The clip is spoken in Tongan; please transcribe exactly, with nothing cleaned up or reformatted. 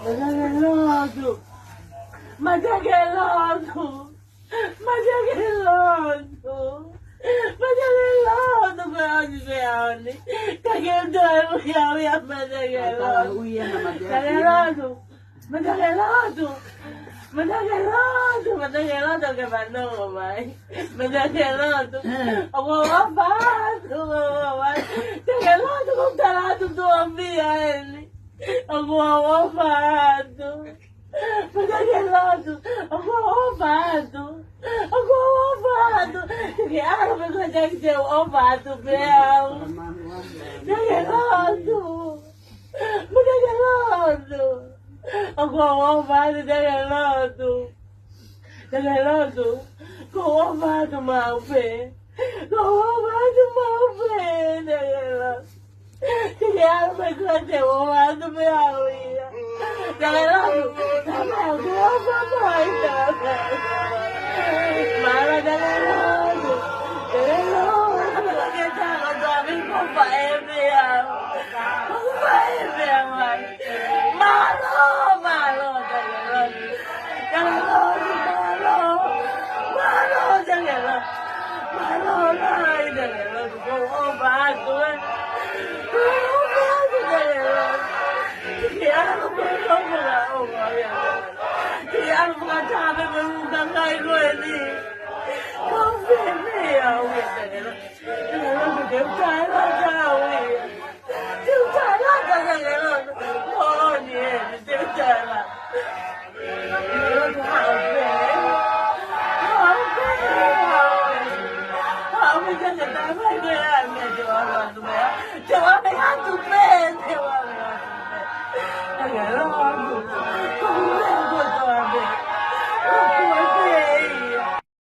Matake lotu. Matake lotu. Matake lotu, ko e ʻaho ni, ko e ʻaho ni. Ka ke toe ui au ia, matake lotu. Matake lotu. Matake lotu. Matake lotu, matake lotu, ke fanongo mai. Matake lotu. ʻOku ou ʻofa atu, ʻoku ou ʻofa atu. Matake lotu, ko e tala atu tuʻa mia eni. ʻOku ou ʻofa atu. Matake lotu, ʻoku ou ʻofa atu. ʻOku ou ʻofa atu. Ke ʻalu pē koe, te u ʻofa atu pē au. Matake lotu. Matake lotu. ʻOku ou ʻofa atu, matake lotu. Matake lotu. ʻOku ou ʻofa atu maʻu pē. ʻOku ou ʻofa atu maʻu pē, matake lotu. Ke ʻalu pē koe, te u ʻofa atu pē au ia. Matake lotu. Tama, ʻoku ou ʻofa mai, tama. Mālō, matake lotu. Matake lotu. Ke tala atu ʻa e ʻofa ē pē au. ʻOfa ē pē au ai. Mālō, mālō, matake lotu. Matake lotu, mālō. Mālō, matake lotu. Mālō, mālō, matake lotu. ʻOku ou ʻofa atu, ē. ʻOku ou ʻofa atu, matake lotu. Ke ʻalu pē koe, ʻofa mai. Ke ʻalu pē koe, tama, ke u kakai koe ni. Kau fēfē au ia, matake lotu. Matake lotu, te u taʻelaka au ia. Te u taʻelaka, matake lotu. Moʻoni eni, te u taʻelaka. Matake lotu, haʻu pē. Haʻu pē, haʻu pē. Haʻu pē, ke taʻelaka koe ia, meʻa te u ʻalu atu meʻa. Te u ʻalu atu pē.